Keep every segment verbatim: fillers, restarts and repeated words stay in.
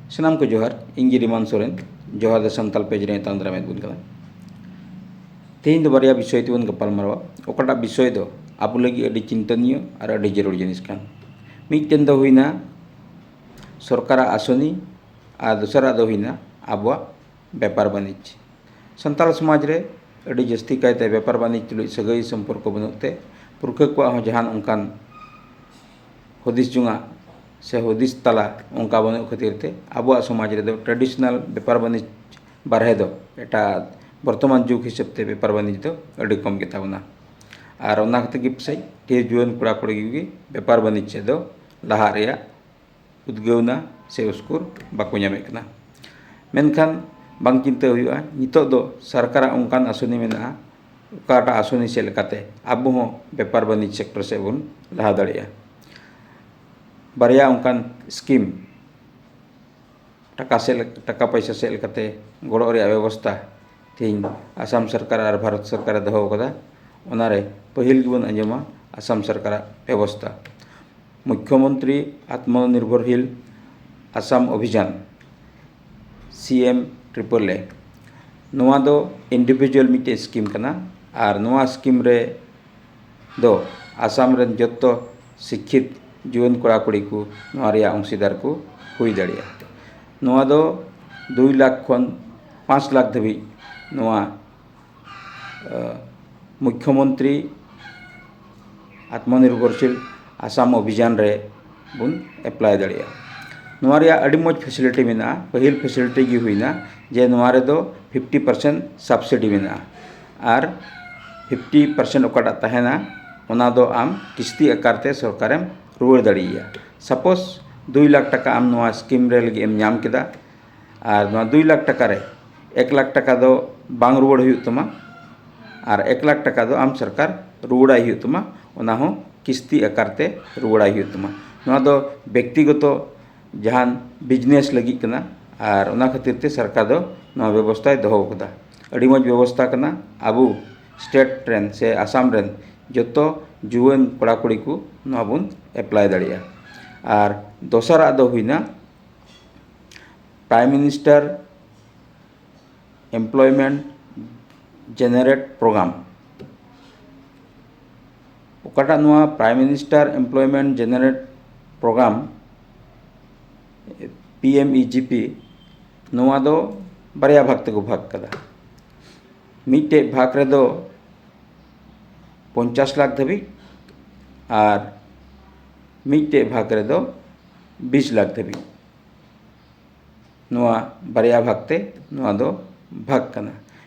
ᱥᱟᱱᱟᱢ ᱠᱚ ᱡᱚᱦᱟᱨ, ᱤᱧ ᱜᱮ ᱨᱤᱢᱟᱱ ᱥᱚᱨᱮᱱ, ᱡᱚᱦᱟᱨ ᱫᱮ ᱥᱟᱱᱛᱟᱲ ᱯᱮᱡᱽ ᱨᱮ ᱛᱟᱸᱫᱽᱨᱟᱢ ᱮᱫ ᱵᱚᱱ ᱠᱟᱱᱟ᱾ ᱛᱮᱦᱮᱧ ᱫᱚ ᱵᱟᱨᱭᱟ ᱵᱤᱥᱚᱭ ᱛᱮᱵᱚᱱ ᱜᱟᱯᱟᱞ ᱢᱟᱨᱟᱣᱟ, ᱚᱠᱟᱴᱟᱜ ᱵᱤᱥᱚᱭ ᱫᱚ ᱟᱵᱚ ᱞᱟᱹᱜᱤᱫ ᱟᱹᱰᱤ ᱪᱤᱱᱛᱟᱹᱱᱤᱭᱚ ᱟᱨ ᱟᱹᱰᱤ ᱡᱟᱹᱨᱩᱲ ᱡᱤᱱᱤᱥ ᱠᱟᱱ᱾ ᱢᱤᱫᱴᱮᱱ ᱫᱚ ᱦᱩᱭᱱᱟ ᱥᱚᱨᱠᱟᱨᱟᱜ ᱟᱥᱚᱱᱤ ᱟᱨ ᱫᱚᱥᱟᱨᱟᱜ ᱫᱚ ᱦᱩᱭᱱᱟ ᱟᱵᱚᱣᱟᱜ ᱵᱮᱯᱟᱨ ᱵᱟᱹᱱᱤᱡᱽ᱾ ᱥᱟᱱᱛᱟᱲ ᱥᱚᱢᱟᱡᱽ ᱨᱮ ᱟᱹᱰᱤ ᱡᱟᱹᱥᱛᱤ ᱠᱟᱭᱛᱮ ᱵᱮᱯᱟᱨ ᱵᱟᱹᱱᱤᱡᱽ ᱛᱩᱞᱩᱡ ᱥᱟᱹᱜᱟᱹᱭ ᱥᱚᱢᱯᱚᱨᱠᱚ ᱵᱟᱹᱱᱩᱜ ᱛᱮ, ᱯᱩᱨᱠᱷᱟᱹ ᱠᱚᱣᱟᱜ ᱦᱚᱸ ᱡᱟᱦᱟᱱ ᱚᱱᱠᱟᱱ ᱦᱩᱫᱤᱥ ᱡᱚᱝᱟᱜ ᱥᱮ ᱦᱩᱫᱤᱥ ᱛᱟᱞᱟ ᱚᱱᱠᱟ ᱵᱟᱹᱱᱩᱜ ᱠᱷᱟᱹᱛᱤᱨ ᱛᱮ ᱟᱵᱚᱣᱟᱜ ᱥᱚᱢᱟᱡᱽ ᱨᱮᱫᱚ traditional ᱵᱮᱯᱟᱨ ᱵᱟᱹᱱᱤᱡᱽ ᱵᱟᱨᱦᱮ ᱫᱚ ᱮᱴᱟᱜ ᱵᱚᱨᱛᱚᱢᱟᱱ ᱡᱩᱜᱽ ᱦᱤᱥᱟᱹᱵ ᱛᱮ ᱵᱮᱯᱟᱨ ᱵᱟᱹᱱᱤᱡᱽ ᱫᱚ ᱟᱹᱰᱤ ᱠᱚᱢ ᱜᱮᱛᱟ ᱵᱚᱱᱟ᱾ ᱟᱨ ᱚᱱᱟ ᱠᱷᱟᱹᱛᱤᱨ ᱜᱮ ᱯᱟᱥᱮᱡ ᱰᱷᱮᱨ ᱡᱩᱣᱟᱹᱱ ᱠᱚᱲᱟ ᱠᱩᱲᱤ ᱜᱮ ᱵᱮᱯᱟᱨ ᱵᱟᱹᱱᱤᱡᱽ ᱥᱮᱫ ᱫᱚ ᱞᱟᱦᱟᱜ ᱨᱮᱭᱟᱜ ᱩᱫᱽᱜᱟᱹᱣ ᱱᱟ ᱥᱮ ᱩᱥᱠᱩᱨ ᱵᱟᱠᱚ ᱧᱟᱢᱮᱫ ᱠᱟᱱᱟ᱾ ᱢᱮᱱᱠᱷᱟᱱ ᱵᱟᱝ ᱪᱤᱱᱛᱟᱹ ᱦᱩᱭᱩᱜᱼᱟ, ᱱᱤᱛᱚᱜ ᱫᱚ ᱥᱚᱨᱠᱟᱨᱟᱜ ᱚᱱᱠᱟᱱ ᱟᱥᱚᱱᱤ ᱢᱮᱱᱟᱜᱼᱟ, ᱚᱠᱟᱴᱟᱜ ᱟᱥᱚᱱᱤ ᱥᱮᱫ ᱞᱮᱠᱟᱛᱮ ᱟᱵᱚ ᱦᱚᱸ ᱵᱮᱯᱟᱨ ᱵᱟᱹᱱᱤᱡᱽ ᱥᱮᱠᱴᱚᱨ ᱥᱮᱫ ᱵᱚᱱ ᱞᱟᱦᱟ ᱫᱟᱲᱮᱭᱟᱜᱼᱟ᱾ ᱵᱟᱨᱭᱟ ᱚᱱᱠᱟᱱ ᱥᱠᱤᱢ, ᱴᱟᱠᱟ ᱥᱮᱫ, ᱴᱟᱠᱟ ᱯᱚᱭᱥᱟ ᱥᱮᱫ ᱞᱮᱠᱟᱛᱮ ᱜᱚᱲᱚ ᱨᱮᱭᱟᱜ ᱵᱮᱵᱚᱥᱛᱷᱟ ᱛᱮᱦᱮᱧ ᱟᱥᱟᱢ ᱥᱚᱨᱠᱟᱨ ᱟᱨ ᱵᱷᱟᱨᱚᱛ ᱥᱚᱨᱠᱟᱨᱮ ᱫᱚᱦᱚ ᱟᱠᱟᱫᱟ᱾ ᱚᱱᱟᱨᱮ ᱯᱟᱹᱦᱤᱞ ᱜᱮᱵᱚᱱ ᱟᱸᱡᱚᱢᱟ ᱟᱥᱟᱢ ᱥᱚᱨᱠᱟᱨᱟᱜ ᱵᱮᱵᱚᱥᱛᱷᱟ, ᱢᱩᱠᱷᱭᱚᱢᱚᱱᱛᱨᱤ ᱟᱛᱢᱚᱱᱤᱨᱵᱷᱚᱨᱥᱤᱞ ᱟᱥᱟᱢ ᱚᱵᱷᱤᱡᱟᱱ, ᱥᱤ ᱮᱢ ᱴᱨᱤᱯᱚᱞ ᱮ᱾ ᱱᱚᱣᱟ ᱫᱚ ᱤᱱᱰᱤᱵᱷᱤᱡᱩᱣᱟᱞ ᱢᱤᱫᱴᱮᱡ ᱥᱠᱤᱢ ᱠᱟᱱᱟ᱾ ᱟᱨ ᱱᱚᱣᱟ ᱥᱠᱤᱢ ᱨᱮ ᱫᱚ ᱟᱥᱟᱢ ᱨᱮᱱ ᱡᱚᱛᱚ ᱥᱤᱠᱠᱷᱤᱛ ᱡᱩᱣᱟᱹᱱ ᱠᱚᱲᱟ ᱠᱩᱲᱤ ᱠᱚ ᱱᱚᱣᱟ ᱨᱮᱭᱟᱜ ᱚᱝᱥᱤᱫᱟᱨ ᱠᱚ ᱦᱩᱭ ᱫᱟᱲᱮᱭᱟᱜᱼᱟ᱾ ᱱᱚᱣᱟ ᱫᱚ ᱫᱩᱭ ᱞᱟᱠᱷ ᱠᱷᱚᱱ ᱯᱟᱸᱪ ᱞᱟᱠᱷ ᱫᱷᱟᱹᱵᱤᱡ ᱱᱚᱣᱟ ᱢᱩᱠᱷᱭᱚᱢᱚᱱᱛᱨᱤ ᱟᱛᱢᱚᱱᱤᱨᱵᱷᱚᱨᱥᱤᱞ ᱟᱥᱟᱢ ᱚᱵᱷᱤᱡᱟᱱ ᱨᱮ ᱵᱚᱱ ᱮᱯᱞᱟᱭ ᱫᱟᱲᱮᱭᱟᱜᱼᱟ᱾ ᱱᱚᱣᱟ ᱨᱮᱭᱟᱜ ᱟᱹᱰᱤ ᱢᱚᱡᱽ ᱯᱷᱮᱥᱤᱞᱤᱴᱤ ᱢᱮᱱᱟᱜᱼᱟ᱾ ᱯᱟᱹᱦᱤᱞ ᱯᱷᱮᱥᱤᱞᱤᱴᱤ ᱜᱮ ᱦᱩᱭᱱᱟ ᱡᱮ ᱱᱚᱣᱟ ᱨᱮᱫᱚ ᱯᱷᱤᱯᱴᱤ ᱯᱟᱨᱥᱮᱱᱴ ᱥᱟᱵᱥᱤᱰᱤ ᱢᱮᱱᱟᱜᱼᱟ᱾ ᱟᱨ ᱯᱷᱤᱯᱴᱤ ᱯᱟᱨᱥᱮᱱᱴ ᱚᱠᱟᱴᱟᱜ ᱛᱟᱦᱮᱱᱟ, ᱚᱱᱟ ᱫᱚ ᱟᱢ ᱠᱤᱥᱛᱤ ᱟᱠᱟᱨ ᱛᱮ ᱥᱚᱨᱠᱟᱨᱮᱢ ᱨᱩᱣᱟᱹᱲ ᱫᱟᱲᱮᱭᱟᱭᱟ᱾ ᱥᱟᱯᱳᱡᱽ ᱫᱩᱭ ᱞᱟᱠᱷ ᱴᱟᱠᱟ ᱟᱢ ᱱᱚᱣᱟ ᱥᱠᱤᱢ ᱨᱮ ᱞᱟᱹᱜᱤᱫ ᱮᱢ ᱧᱟᱢ ᱠᱮᱫᱟ, ᱟᱨ ᱱᱚᱣᱟ ᱫᱩᱭ ᱞᱟᱠᱷ ᱴᱟᱠᱟ ᱨᱮ ᱮᱠ ᱞᱟᱠᱷ ᱴᱟᱠᱟ ᱫᱚ ᱵᱟᱝ ᱨᱩᱣᱟᱹᱲ ᱦᱩᱭᱩᱜ ᱛᱟᱢᱟ, ᱟᱨ ᱮᱠ ᱞᱟᱠᱷ ᱴᱟᱠᱟ ᱫᱚ ᱟᱢ ᱥᱚᱨᱠᱟᱨ ᱨᱩᱣᱟᱹᱲᱟᱭ ᱦᱩᱭᱩᱜ ᱛᱟᱢᱟ, ᱚᱱᱟ ᱦᱚᱸ ᱠᱤᱥᱛᱤ ᱟᱠᱟᱨ ᱛᱮ ᱨᱩᱣᱟᱹᱲᱟᱭ ᱦᱩᱭᱩᱜ ᱛᱟᱢᱟ᱾ ᱱᱚᱣᱟ ᱫᱚ ᱵᱮᱠᱛᱤᱜᱚᱛᱚ ᱡᱟᱦᱟᱱ ᱵᱤᱡᱽᱱᱮᱥ ᱞᱟᱹᱜᱤᱫ ᱠᱟᱱᱟ, ᱟᱨ ᱚᱱᱟ ᱠᱷᱟᱹᱛᱤᱨ ᱛᱮ ᱥᱚᱨᱠᱟᱨ ᱫᱚ ᱱᱚᱣᱟ ᱵᱮᱵᱚᱥᱛᱷᱟᱭ ᱫᱚᱦᱚ ᱟᱠᱟᱫᱟ᱾ ᱟᱹᱰᱤ ᱢᱚᱡᱽ ᱵᱮᱵᱚᱥᱛᱷᱟ ᱠᱟᱱᱟ᱾ ᱟᱵᱚ ᱥᱴᱮᱴ ᱨᱮᱱ ᱥᱮ ᱟᱥᱟᱢ ᱨᱮᱱ ᱡᱚᱛᱚ ᱡᱩᱣᱟᱹᱱ ᱠᱚᱲᱟ ᱠᱩᱲᱤ ᱠᱚ ᱱᱚᱣᱟ ᱵᱚᱱ ᱮᱯᱞᱟᱭ ᱫᱟᱲᱮᱭᱟᱜᱼᱟ᱾ ᱟᱨ ᱫᱚᱥᱟᱨᱟᱜ ᱫᱚ ᱦᱩᱭᱱᱟ Prime Minister Employment Generate Program, ᱚᱠᱟᱴᱟᱜ ᱱᱚᱣᱟ Prime Minister Employment Generate Program, P M E G P, ᱱᱚᱣᱟ ᱫᱚ ᱵᱟᱨᱭᱟ ᱵᱷᱟᱜᱽ ᱛᱮᱠᱚ ᱵᱷᱟᱜᱽ ᱠᱟᱫᱟ᱾ ᱢᱤᱫᱴᱮᱡ ᱵᱷᱟᱜᱽ ᱨᱮᱫᱚ ᱯᱚᱧᱪᱟᱥ ᱞᱟᱠᱷ ᱫᱷᱟᱹᱵᱤᱡ ᱟᱨ ᱢᱤᱫᱴᱮᱡ ᱵᱷᱟᱜᱽ ᱨᱮᱫᱚ ᱵᱤᱥ ᱞᱟᱠᱷ ᱫᱷᱟᱹᱵᱤᱡ᱾ ᱱᱚᱣᱟ ᱵᱟᱨᱭᱟ ᱵᱷᱟᱜᱽ ᱛᱮ ᱱᱚᱣᱟ ᱫᱚ ᱵᱷᱟᱜᱽ ᱠᱟᱱᱟ᱾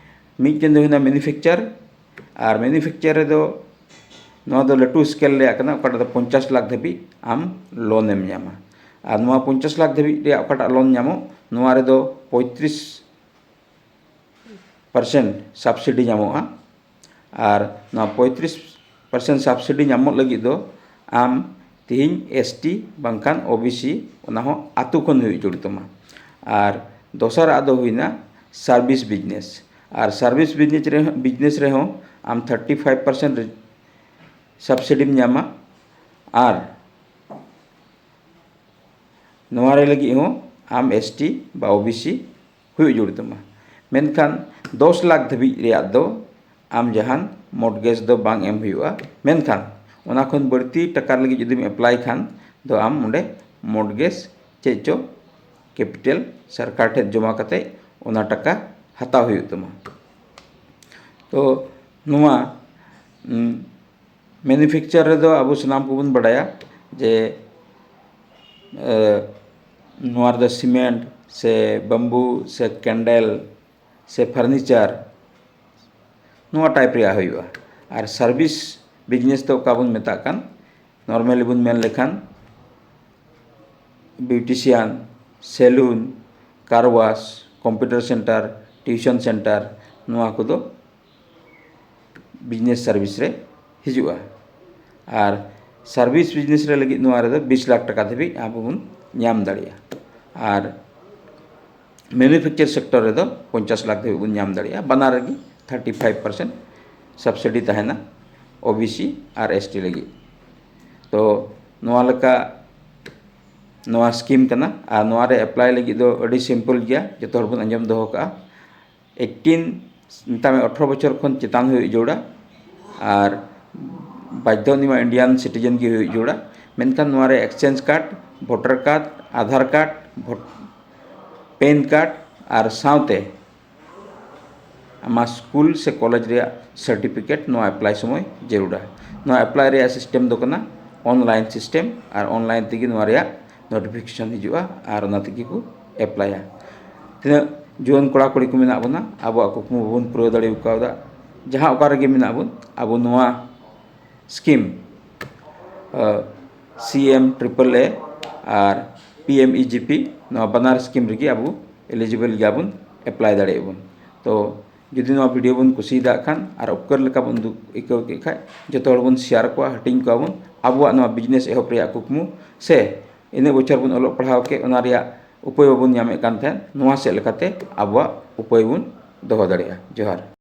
ᱢᱤᱫᱴᱮᱱ ᱫᱚ ᱦᱩᱭᱱᱟ manufacture, ᱟᱨ manufacture ᱨᱮᱫᱚ ᱱᱚᱣᱟ ᱫᱚ ᱞᱟᱹᱴᱩ scale ᱨᱮᱭᱟᱜ ᱠᱟᱱᱟ, ᱚᱠᱟᱴᱟᱜ ᱫᱚ ᱯᱚᱧᱪᱟᱥ ᱞᱟᱠᱷ ᱫᱷᱟᱹᱵᱤᱡ ᱟᱢ loan ᱮᱢ ᱧᱟᱢᱟ᱾ ᱟᱨ ᱱᱚᱣᱟ ᱯᱚᱧᱪᱟᱥ ᱞᱟᱠᱷ ᱫᱷᱟᱹᱵᱤᱡ ᱨᱮᱭᱟᱜ ᱚᱠᱟᱴᱟᱜ loan ᱧᱟᱢᱚᱜ, ᱱᱚᱣᱟ ᱨᱮᱫᱚ ᱯᱚᱸᱭᱛᱨᱤᱥ percent subsidy ᱧᱟᱢᱚᱜᱼᱟ᱾ ᱟᱨ ᱱᱚᱣᱟ ᱯᱚᱸᱭᱛᱨᱤᱥ percent subsidy ᱧᱟᱢᱚᱜ ᱞᱟᱹᱜᱤᱫ ᱫᱚ ᱟᱢ ᱛᱤᱦᱤᱧ S T ᱵᱟᱝᱠᱷᱟᱱ O B C, ᱚᱱᱟ ᱦᱚᱸ ᱟᱹᱛᱩ ᱠᱷᱚᱱ ᱦᱩᱭᱩᱜ ᱡᱟᱹᱨᱩᱲ ᱛᱟᱢᱟ᱾ ᱟᱨ ᱫᱚᱥᱟᱨᱟᱜ ᱫᱚ ᱦᱩᱭᱱᱟ service business᱾ ᱟᱨ service business ᱨᱮᱦᱚᱸ, business ᱨᱮᱦᱚᱸ ᱟᱢ thirty five percent subsidy ᱧᱟᱢᱟ᱾ ᱟᱨ ᱱᱚᱣᱟ ᱨᱮ ᱞᱟᱹᱜᱤᱫ ᱦᱚᱸ ᱟᱢ S T ᱵᱟ O B C ᱦᱩᱭᱩᱜ ᱡᱟᱹᱨᱩᱲ ᱛᱟᱢᱟ᱾ ᱢᱮᱱᱠᱷᱟᱱ ᱫᱚᱥ ᱞᱟᱠᱷ ᱫᱷᱟᱹᱵᱤᱡ ᱨᱮᱭᱟᱜ ᱫᱚ ᱟᱢ ᱡᱟᱦᱟᱱ mortgage ᱫᱚ ᱵᱟᱝ ᱮᱢ ᱦᱩᱭᱩᱜᱼᱟ᱾ ᱢᱮᱱᱠᱷᱟᱱ ᱚᱱᱟ ᱠᱷᱚᱱ ᱵᱟᱹᱲᱛᱤ ᱴᱟᱠᱟ ᱞᱟᱹᱜᱤᱫ ᱡᱩᱫᱤᱢ apply ᱠᱷᱟᱱ ᱫᱚ ᱟᱢ ᱚᱸᱰᱮ mortgage ᱪᱮᱫ ᱪᱚ capital ᱥᱚᱨᱠᱟᱨ ᱴᱷᱮᱱ ᱡᱚᱢᱟ ᱠᱟᱛᱮ ᱚᱱᱟ ᱴᱟᱠᱟ ᱦᱟᱛᱟᱣ ᱦᱩᱭᱩᱜ ᱛᱟᱢᱟ᱾ ᱛᱚ ᱱᱚᱣᱟ, ᱩᱢ, manufacture ᱨᱮᱫᱚ ᱟᱵᱚ ᱥᱟᱱᱟᱢ ᱠᱚᱵᱚᱱ ᱵᱟᱰᱟᱭᱟ ᱡᱮ, ᱮ, ᱱᱚᱣᱟ ᱨᱮᱫᱚ cement ᱥᱮ bamboo ᱥᱮ candle ᱥᱮ furniture, ᱱᱚᱣᱟ type ᱨᱮᱭᱟᱜ ᱦᱩᱭᱩᱜᱼᱟ᱾ ᱟᱨ service business ᱫᱚ ᱚᱠᱟ ᱵᱚᱱ ᱢᱮᱛᱟᱜ ᱠᱟᱱ, normally ᱵᱚᱱ ᱢᱮᱱ ᱞᱮᱠᱷᱟᱱ beautician, salon, car wash, computer center, tuition center, ᱱᱚᱣᱟ ᱠᱚᱫᱚ business service ᱨᱮ ᱦᱤᱡᱩᱜᱼᱟ᱾ ᱟᱨ service business ᱨᱮ ᱞᱟᱹᱜᱤᱫ ᱱᱚᱣᱟ ᱨᱮᱫᱚ ᱵᱤᱥ ᱞᱟᱠᱷ ᱴᱟᱠᱟ ᱫᱷᱟᱹᱵᱤᱡ ᱟᱵᱚ ᱵᱚᱱ ᱧᱟᱢ ᱫᱟᱲᱮᱭᱟᱜᱼᱟ᱾ ᱟᱨ manufacture sector ᱨᱮᱫᱚ ᱯᱚᱧᱪᱟᱥ ᱞᱟᱠᱷ ᱫᱷᱟᱹᱵᱤᱡ ᱵᱚᱱ ᱧᱟᱢ ᱫᱟᱲᱮᱭᱟᱜᱼᱟ, ᱵᱟᱱᱟᱨ ᱨᱮᱜᱮ thirty five percent subsidy ᱛᱟᱦᱮᱱᱟ, O B C ᱟᱨ S T ᱞᱟᱹᱜᱤᱫ᱾ ᱛᱚ ᱱᱚᱣᱟ ᱞᱮᱠᱟ ᱱᱚᱣᱟ ᱥᱠᱤᱢ ᱠᱟᱱᱟ᱾ ᱟᱨ ᱱᱚᱣᱟ ᱨᱮ ᱮᱯᱞᱟᱭ ᱞᱟᱹᱜᱤᱫ ᱫᱚ ᱟᱹᱰᱤ ᱥᱤᱢᱯᱚᱞ ᱜᱮᱭᱟ, ᱡᱚᱛᱚ ᱦᱚᱲ ᱵᱚᱱ ᱟᱸᱡᱚᱢ ᱫᱚᱦᱚ ᱠᱟᱜᱼᱟ᱾ ᱮᱭᱤᱴᱤᱱ, ᱢᱮᱛᱟᱜ ᱢᱮ ᱟᱴᱷᱨᱚ ᱵᱚᱪᱷᱚᱨ ᱠᱷᱚᱱ ᱪᱮᱛᱟᱱ ᱦᱩᱭᱩᱜ ᱡᱟᱹᱨᱩᱲᱟ᱾ ᱟᱨ ᱵᱟᱫᱽᱫᱷᱚ ᱱᱤᱢᱟ ᱤᱱᱰᱤᱭᱟᱱ ᱥᱤᱴᱤᱡᱮᱱ ᱜᱮ ᱦᱩᱭᱩᱜ ᱡᱟᱹᱨᱩᱲᱟ᱾ ᱢᱮᱱᱠᱷᱟᱱ ᱱᱚᱣᱟ ᱨᱮ exchange card, voter card, Aadhaar card, ᱵᱷᱳᱴ ᱯᱮᱱ ᱠᱟᱨᱰ ᱟᱨ ᱥᱟᱶᱛᱮ ᱟᱢᱟᱜ ᱥᱠᱩᱞ ᱥᱮ ᱠᱚᱞᱮᱡᱽ ᱨᱮᱭᱟᱜ ᱥᱟᱨᱴᱤᱯᱷᱤᱠᱮᱴ ᱱᱚᱣᱟ ᱮᱯᱞᱟᱭ ᱥᱚᱢᱚᱭ ᱡᱟᱹᱨᱩᱲᱟ᱾ ᱱᱚᱣᱟ ᱮᱯᱞᱟᱭ ᱨᱮᱭᱟᱜ ᱥᱤᱥᱴᱮᱢ ᱫᱚ ᱠᱟᱱᱟ ᱚᱱᱞᱟᱭᱤᱱ ᱥᱤᱥᱴᱮᱢ, ᱟᱨ ᱚᱱᱞᱟᱭᱤᱱ ᱛᱮᱜᱮ ᱱᱚᱣᱟ ᱨᱮᱭᱟᱜ ᱱᱳᱴᱤᱯᱷᱤᱠᱮᱥᱚᱱ ᱦᱤᱡᱩᱜᱼᱟ ᱟᱨ ᱚᱱᱟ ᱛᱮᱜᱮ ᱠᱚ ᱮᱯᱞᱟᱭᱟ᱾ ᱛᱤᱱᱟᱹᱜ ᱡᱩᱣᱟᱹᱱ ᱠᱚᱲᱟ ᱠᱩᱲᱤ ᱠᱚ ᱢᱮᱱᱟᱜ ᱵᱚᱱᱟ, ᱟᱵᱚᱣᱟᱜ ᱠᱩᱠᱢᱩ ᱵᱟᱵᱚᱱ ᱯᱩᱨᱟᱹᱣ ᱫᱟᱲᱮ ᱠᱟᱣᱫᱟ᱾ ᱡᱟᱦᱟᱸ ᱚᱠᱟ ᱨᱮᱜᱮ ᱢᱮᱱᱟᱜ ᱵᱚᱱ, ᱟᱵᱚ ᱱᱚᱣᱟ scheme C M triple E ᱟᱨ P M E G P, ᱱᱚᱣᱟ ᱵᱟᱱᱟᱨ ᱥᱠᱤᱢ ᱨᱮᱜᱮ ᱟᱵᱚ ᱮᱞᱤᱡᱤᱵᱚᱞ ᱜᱮᱭᱟᱵᱚᱱ, ᱮᱯᱞᱟᱭ ᱫᱟᱲᱮᱭᱟᱜᱼᱟ ᱵᱚᱱ᱾ ᱛᱚ ᱡᱩᱫᱤ ᱱᱚᱣᱟ ᱵᱷᱤᱰᱤᱭᱳ ᱵᱚᱱ ᱠᱩᱥᱤᱭᱟᱫᱟᱜ ᱠᱷᱟᱱ ᱟᱨ ᱩᱯᱠᱟᱹᱨ ᱞᱮᱠᱟ ᱵᱚᱱ ᱫᱩ- ᱟᱹᱭᱠᱟᱹᱣ ᱠᱮᱫ ᱠᱷᱟᱡ, ᱡᱚᱛᱚ ᱦᱚᱲ ᱵᱚᱱ ᱥᱮᱭᱟᱨ ᱠᱚᱣᱟ, ᱦᱟᱹᱴᱤᱧ ᱠᱚᱣᱟ ᱵᱚᱱ᱾ ᱟᱵᱚᱣᱟᱜ ᱱᱚᱣᱟ ᱵᱤᱡᱽᱱᱮᱥ ᱮᱦᱚᱵ ᱨᱮᱭᱟᱜ ᱠᱩᱠᱢᱩ ᱥᱮ ᱤᱱᱟᱹᱜ ᱵᱚᱪᱷᱚᱨ ᱵᱚᱱ ᱚᱞᱚᱜ ᱯᱟᱲᱦᱟᱣ ᱠᱮᱫ, ᱚᱱᱟ ᱨᱮᱭᱟᱜ ᱩᱯᱟᱹᱭ ᱵᱟᱵᱚᱱ ᱧᱟᱢᱮᱫ ᱠᱟᱱ ᱛᱟᱦᱮᱸᱫ, ᱱᱚᱣᱟ ᱥᱮᱫ ᱞᱮᱠᱟᱛᱮ ᱟᱵᱚᱣᱟᱜ ᱩᱯᱟᱹᱭ ᱵᱚᱱ ᱫᱚᱦᱚ ᱫᱟᱲᱮᱭᱟᱜᱼᱟ᱾ ᱡᱚᱦᱟᱨ᱾